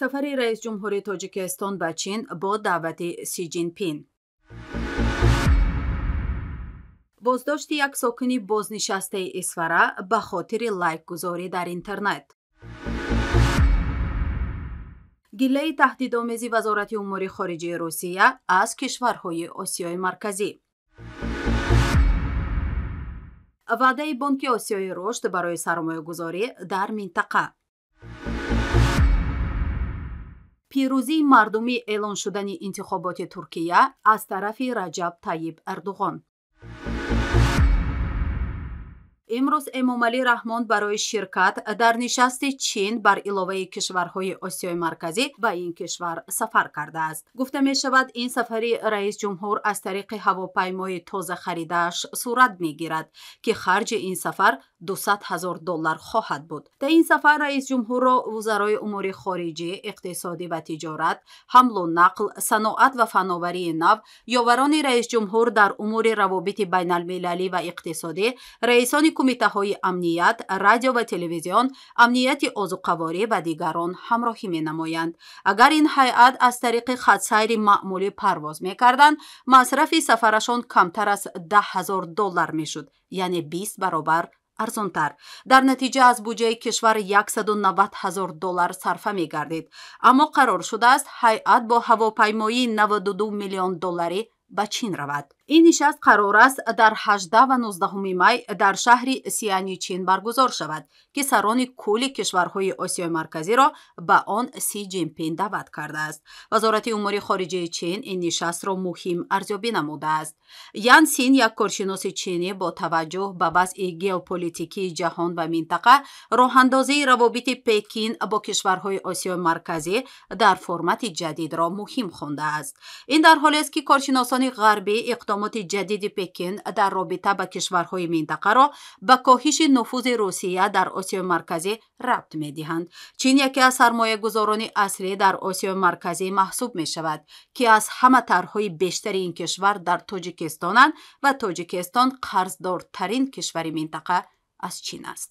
Сафари раисҷумҳури Тоҷикистон ба Чин бо даъвати Си Ҷинпин. Боздошти як сокини бознишастаи Исфара ба хотири лайкгузорӣ дар интернет. Гилаи таҳдидомези Вазорати умури хориҷии Русия аз кишварҳои Осиёи Марказӣ. Ваъдаи Бонки Осиёи Рушд барои сармоягузорӣ дар минтақа. Пирӯзии мардумӣ эълон шудани интихоботи Туркия аз тарафи Раҷаб Тайиб Эрдуғон. Имрӯз Эмомалӣ Раҳмон барои ширкат дар нишасти Чин бар иловаи кишварҳои Осиёи Марказӣ ба ин кишвар сафар кардааст. Гуфта мешавад, ин сафари раисҷумҳур аз тариқи ҳавопаймои тоза харидааш сурат мегирад, ки харҷи ин сафар 200 ҳазор доллар хоҳад буд. Дар ин сафар раисҷумҳурро вузарои умури хориҷӣ, иқтисодӣ ва тиҷорат, ҳамлу нақл, саноат ва фановарии нав, ёварони раисҷумҳур дар умури равобити байналмилалӣ ва иқтисодӣ, раисони кумитаҳои амният, радио ва телевизион, амнияти озуқаворӣ ва дигарон ҳамроҳӣ менамоянд. Агар ин ҳайат аз тариқи хатсайри маъмулӣ парвоз мекарданд, масрафи сафарашон камтар аз 10 ҳазор доллар мешуд, яъне 20 баробар арзонтар. Дар натиҷа аз буҷаи кишвар 190 ҳазор доллар сарфа мегардид. Аммо қарор шудааст ҳайат бо ҳавопаймоии 92 миллион долларӣ ба Чин равад. Ин нишаст қарор аст дар 18 ва 19 май дар шаҳри Сиани Чин баргузор шавад, ки сарони кулли кишварҳои Осиёи Марказиро ба он Си Ҷинпин даъват кардааст. Вазорати умури хориҷии Чин ин нишастро муҳим арзёбӣ намудааст. Ян Син, як коршиноси чинӣ, бо таваҷҷӯҳ ба вазъи геополитикии ҷаҳон ва минтақа, роҳандозии равобити Пекин бо кишварҳои Осиёи Марказӣ дар формати ҷадидро муҳим хондааст. Ин дар ҳолест, ки коршиносони ғарбӣ иқдомоти ҷадиди Пекин дар робита ба кишварҳои минтақаро ба коҳиши нуфузи Русия дар Осиёи Марказӣ рабт медиҳанд. Чин яке аз сармоягузорони аслӣ дар Осиёи Марказӣ маҳсуб мешавад, ки аз ҳама тарҳҳои бештари ин кишвар дар Тоҷикистонанд ва Тоҷикистон қарздортарин кишвари минтақа аз Чин аст.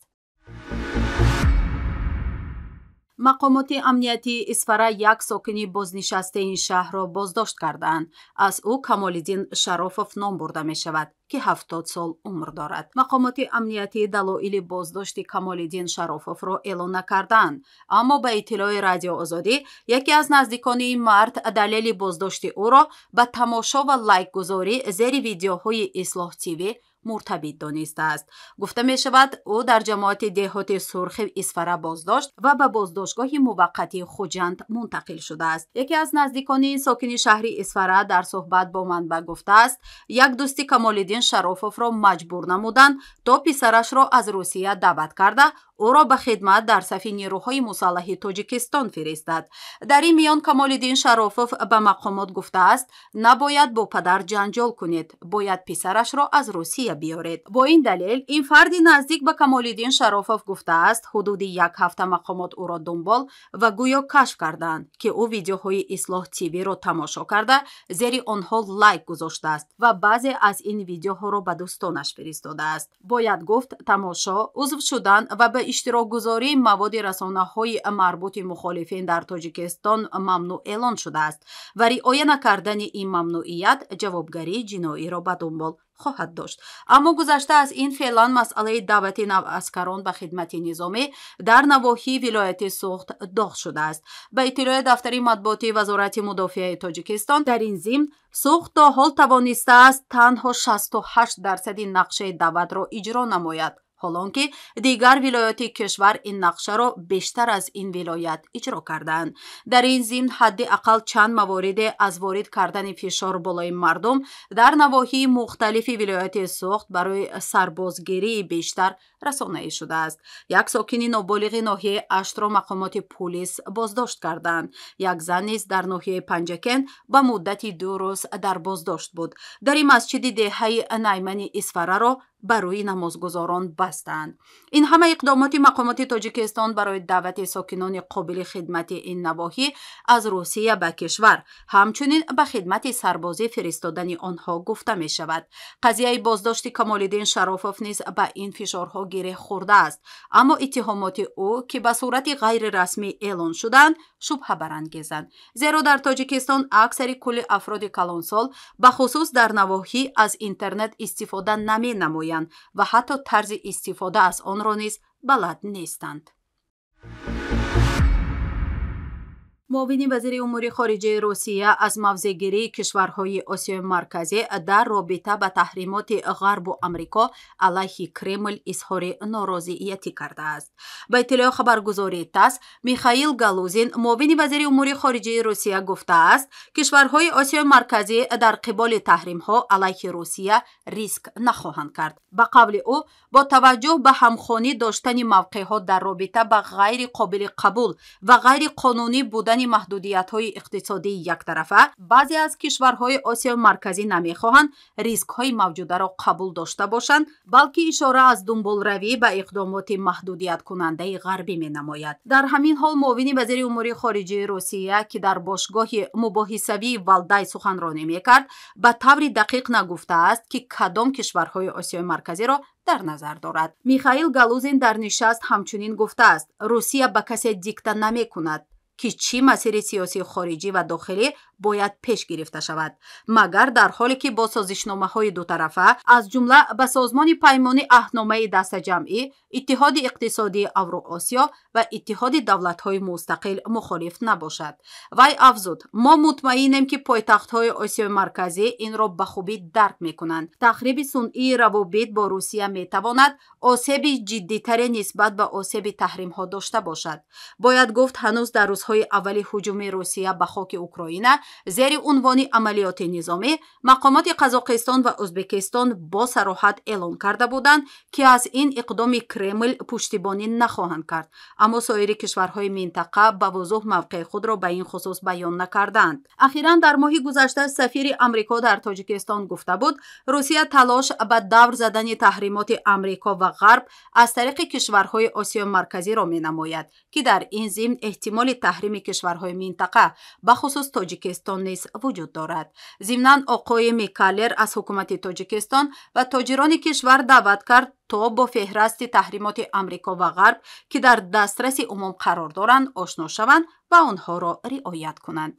Мақомоти амниятии Исфара як сокини бознишастаи ин шаҳрро боздошт кардаанд. Аз ӯ Камолиддин Шарофов ном бурда мешавад, ки 70 сол умр дорад. Мақомоти амниятӣ далоили боздошти Камолиддин Шарофовро эълон накардаанд, аммо ба иттилои Радио Озодӣ яке аз наздикони ин мард далели боздошти ӯро ба тамошо ва лайкгузорӣ зери видеоҳои Ислоҳ ТВ муртабит донистааст. Гуфта мешавад, ӯ дар ҷамоати деҳоти Сурхи Исфара боздошт ва ба боздоштгоҳи муваққатии Хуҷанд мунтақил шудааст. Яке аз наздикони сокини шаҳри Исфара дар суҳбат бо манбаъ гуфтааст, як дӯсти Камолиддин Шарофовро маҷбур намуданд, то писарашро аз Русия даъват карда, ӯро ба хидмат дар сафи нерӯҳои мусаллаҳи Тоҷикистон фиристад. Дар ин миён Камолиддин Шарофов ба мақомот гуфтааст, набояд бо падар ҷанҷол кунед, бояд писарашро аз Русия биёред. Бо ин далел ин фарди наздик ба Камолиддин Шарофов гуфтааст, ҳудуди як ҳафта мақомот ӯро дунбол ва гӯё кашф карданд, ки ӯ видеоҳои Ислоҳ ТВ-ро тамошо карда, зери онҳо лайк гузоштааст ва баъзе аз ин видеоҳоро ба дӯстонаш фиристодааст. Бояд гуфт, тамошо, узв шудан ва ба иштирокгузории маводи расонаҳои марбути мухолифин дар Тоҷикистон мамнӯъ эълон шудааст ва риоя накардани ин мамнӯият ҷавобгарии ҷиноиро ба дунбол хоҳад дошт. Аммо гузашта аз ин, феълан масъалаи даъвати наваскарон ба хидмати низомӣ дар навоҳии вилояти Суғд доғ шудааст. Ба иттилои дафтари матбуотии Вазорати мудофиаи Тоҷикистон, дар ин зимн Суғд то ҳол тавонистааст танҳо 68% нақшаи даъватро иҷро намояд, ҳолон ки дигар вилояти кишвар ин нақшаро бештар аз ин вилоят иҷро кардаанд. Дар ин зимн ҳадди ақал чанд мавориде аз ворид кардани фишор болои мардум дар навоҳии мухталифи вилояти Суғд барои сарбозгирии бештар расонаӣ шудааст. Як сокини ноболиғи ноҳияи Аштро мақомоти пулис боздошт карданд. Як зан низ дар ноҳияи Панҷакент ба муддати 2 рӯз дар боздошт буд. Дари масҷиди деҳаи Наймани Исфараро ба рӯи намозгузорон бастанд. Ин ҳама иқдомоти мақомоти Тоҷикистон барои даъвати сокинони қобили хидмати ин навоҳӣ аз Русия ба кишвар, ҳамчунин ба хидмати сарбозӣ фиристодани онҳо гуфта мешавад. Қазияи боздошти Камолиддин Шарофов низ ба ин фишорҳо гиреҳ хӯрдааст, аммо иттиҳомоти ӯ, ки ба сурати ғайрирасмӣ эълон шуданд, шубҳабарангезанд. Зеро дар Тоҷикистон аксари кулли афроди калонсол, бахусус дар навоҳӣ, аз интернет истифода наменамоянд ва ҳатто тарзи истифода аз онро низ балад нестанд. Муовини вазири умури хориҷаи Русия аз мавзеъгирии кишварҳои Осиёи Марказӣ дар робита ба таҳримоти Ғарбу Амрико алайҳи Кремл изҳори норозиятӣ кардааст. Ба иттилои хабаргузории ТАСС, Михаил Галузин, муовини вазири умури хориҷаи Русия, гуфтааст, кишварҳои Осиёи Марказӣ дар қиболи таҳримҳо алайҳи Русия риск нахоҳанд кард. Ба қавли ӯ, бо таваҷҷӯҳ ба ҳамхонӣ доштани мавқеъҳо дар робита ба ғайри қобили қабул ва ғайриқонунӣ будани маҳдудиятҳои иқтисодии яктарафа, баъзе аз кишварҳои Осиёи Марказӣ намехоҳанд рискҳои мавҷударо қабул дошта бошанд, балки ишора аз дунболравӣ ба иқдомоти маҳдудияткунандаи ғарбӣ менамояд. Дар ҳамин ҳол муовини вазири умури хориҷаи Русия, ки дар бошгоҳи мубоҳисавии Валдай суханронӣ мекард, ба таври дақиқ нагуфтааст, ки кадом кишварҳои Осиёи Марказиро дар назар дорад. Михаил Галузин дар нишаст ҳамчунин гуфтааст, Русия ба касе дикта намекунад, ки чӣ масири сиёсии хориҷӣ ва дохилӣ бояд пеш гирифта шавад, магар дар ҳоле ки бо созишномаҳои дутарафа, аз ҷумла ба Созмони Паймони Аҳдномаи Дастаҷамъӣ, Иттиҳоди Иқтисодии Авроосиё ва Иттиҳоди Давлатҳои Мустақил мухолиф набошад. Вай афзуд: мо мутмаинем, ки пойтахтҳои Осиёи Марказӣ инро ба хубӣ дарк мекунанд. Тахриби сунъии равобит бо Русия метавонад осеби ҷиддитаре нисбат ба осеби таҳримҳо дошта бошад. Бояд гуфт, ҳанӯз дар рӯзҳои аввали ҳуҷуми Русия ба хоки Украина зери унвони амалиёти низомӣ, мақомоти Қазоқистон ва Ӯзбекистон бо сароҳат эълон карда буданд, ки аз ин иқдоми Кремл пуштибонӣ нахоҳанд кард, аммо соири кишварҳои минтақа ба вузӯҳ мавқеи худро ба ин хусус баён накарданд. Ахиран дар моҳи гузашта сафири Амрико дар Тоҷикистон гуфта буд, Русия талош ба давр задани таҳримоти Амрико ва Ғарб аз тариқи кишварҳои Осиёи Марказиро менамояд, ки дар ин зимн эҳтимоли таҳрими кишварҳои минтақа, бахусус Тоҷикистон низ вуҷуд дорад. Зимнан оқои Микалер аз ҳукумати Тоҷикистон ва тоҷирони кишвар даъват кард то бо феҳрасти таҳримоти Амрико ва Ғарб, ки дар дастраси умум қарор доранд, ошно шаванд ва онҳоро риоят кунанд.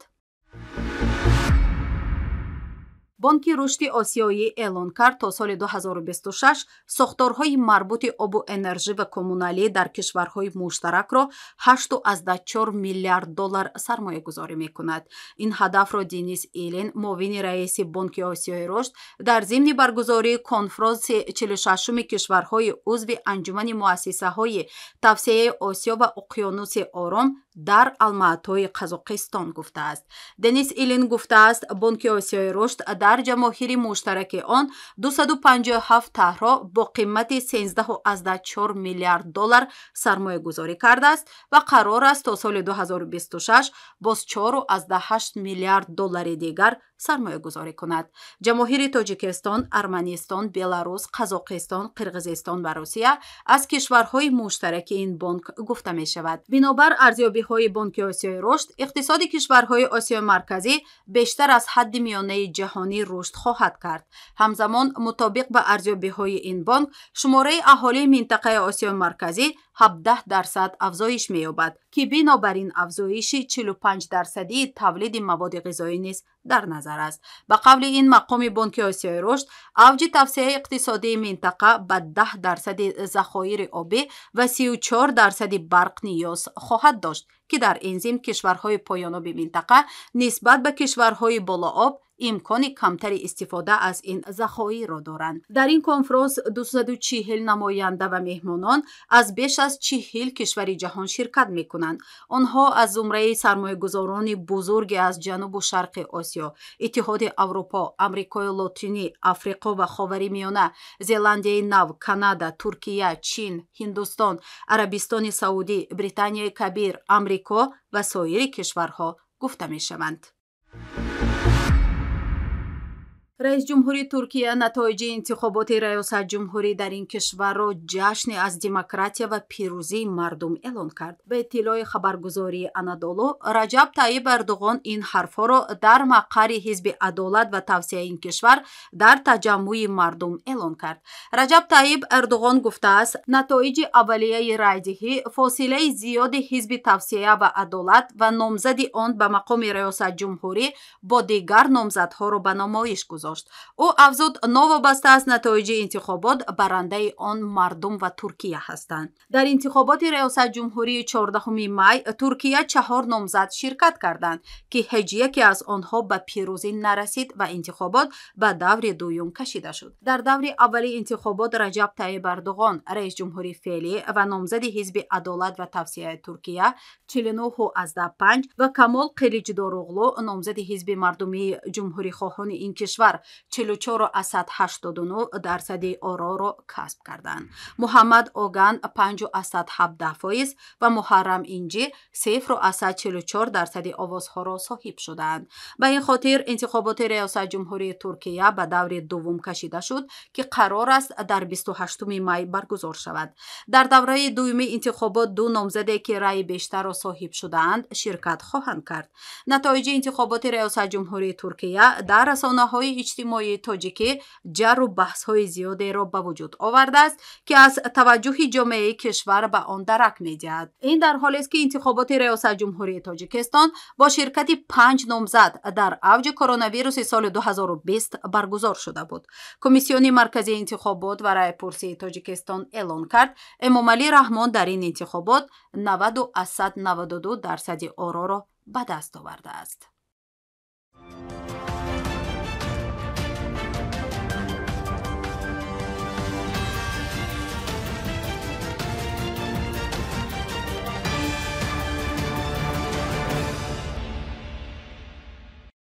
Бонки Рушди Осиёӣ эълон кард, то соли 2026 сохторҳои марбути обу энержӣ ва коммуналӣ дар кишварҳои муштаракро 8,4 миллиард доллар сармоягузорӣ мекунад. Ин ҳадафро Денис Илин, муовини раиси Бонки Осиёи Рушд, дар зимни баргузории конфронси 46-уми кишварҳои узви Анҷумани муассисаҳои тавсеаи Осиё ва Уқёнуси Ором дар Алмаатои Қазоқистон гуфтааст. Денис Илин гуфтааст, Бонки Осиёи Рушд дар ҷамоҳири муштараки он 257 таҳро бо қимати 13,4 миллиард доллар сармоягузорӣ кардааст ва қарор аст то соли 2026 боз 4,8 миллиард доллари дигар сармоягузорӣ кунад. Ҷамоҳири Тоҷикистон, Арманистон, Беларус, Қазоқистон, Қирғизистон ва Русия аз кишварҳои муштараки ин бонк гуфта мешавад. Бинобар арзёбиҳои Бонки Осиёи Рушд, иқтисоди кишварҳои Осиёи Марказӣ бештар аз ҳадди миёнаи ҷаҳонӣ рушд хоҳад кард. Ҳамзамон, мутобиқ ба арзёбиҳои ин бонк, шумораи аҳолии минтақаи Осиёи Марказӣ 17% афзоиш меёбад, ки бинобар ин афзоиши 45% тавлиди маводи ғизоӣ низ дар назар аст. Ба қавли ин мақоми Бонки Осиёи Рушд, авҷи тавсеаи иқтисодии минтақа ба 10% захоири обӣ ва 34% барқ ниёз хоҳад дошт, ки дар ин зимн кишварҳои поёноби минтақа нисбат ба кишварҳои болооб имкони камтари истифода аз ин захоирро доранд. Дар ин конфронс 240 намоянда ва меҳмонон аз беш аз 40 кишвари ҷаҳон ширкат мекунанд. Онҳо аз зумраи сармоягузорони бузурге аз Ҷанубу Шарқи Осиё, Иттиҳоди Аврупо, Амрикои Лотинӣ, Африқо ва Ховари Миёна, Зеландияи Нав, Канада, Туркия, Чин, Ҳиндустон, Арабистони Саудӣ, Британияи Кабир, Амрико ва соири кишварҳо гуфта мешаванд. Раис ҷумҳури Туркия натоиҷи интихоботи раёсатҷумҳурӣ дар ин кишварро ҷашне аз демократия ва пирӯзии мардум эълон кард. Ба иттилои хабаргузории Анадолу, Раҷаб Тайиб Эрдоғон ин ҳарфҳоро дар мақарри ҳизби адолат ва тавсияи ин кишвар дар таҷаммӯи мардум эълон кард. Раҷаб Тайиб Эрдоғон гуфтааст, натоиҷи аввалияи райдиҳӣ фосилаи зиёди ҳизби тавсия ва адолат ва номзади он ба мақоми раёсатҷумҳурӣ бо дигар номзадҳоро ба намоиш гузошт. Ӯ афзуд, новобаста аз натоиҷи интихобот, барандаи он мардум ва Туркия ҳастанд. Дар интихоботи раёсатҷумҳурии 14 май Туркия 4 номзад ширкат карданд, ки ҳеҷ яке аз онҳо ба пирӯзӣ нарасид ва интихобот ба даври дуюм кашида шуд. Дар даври аввали интихобот Раҷаб Тайиб Эрдоғон, раисҷумҳури феълӣ ва номзади ҳизби адолат ва тавсияи Туркия 49,5 ва Камол Қиличдороғлу, номзади ҳизби мардумии ҷумҳурихоҳони ин кишвар 44,89% ороро касб карданд. Муҳаммад Оган 5,17% ва Муҳаррам Инҷи 0,44% овозҳоро соҳиб шуданд. Ба ин хотир интихоботи раёсатҷумҳурии Туркия ба даври дуввум кашида шуд, ки қарор аст дар 28 май баргузор шавад. Дар давраи дуюми интихобот ду номзаде, ки раъи бештарро соҳиб шудаанд, ширкат хоҳанд кард. Натоиҷи интихоботи раёсатҷумҳурии Туркия дар расонаҳои иҷтимоии тоҷикӣ ҷарру баҳсҳои зиёдеро ба вуҷуд овардааст, ки аз таваҷҷӯҳи ҷомеаи кишвар ба он дарак медиҳад. Ин дар ҳолест, ки интихоботи раёсатҷумҳурии Тоҷикистон бо ширкати 5 номзад дар авҷи коронавируси соли 2020 баргузор шуда буд. Комиссиони марказии интихобот ва раъйпурсии Тоҷикистон эълон кард, Эмомалӣ Раҳмон дар ин интихобот 90,92% ороро ба даст овардааст.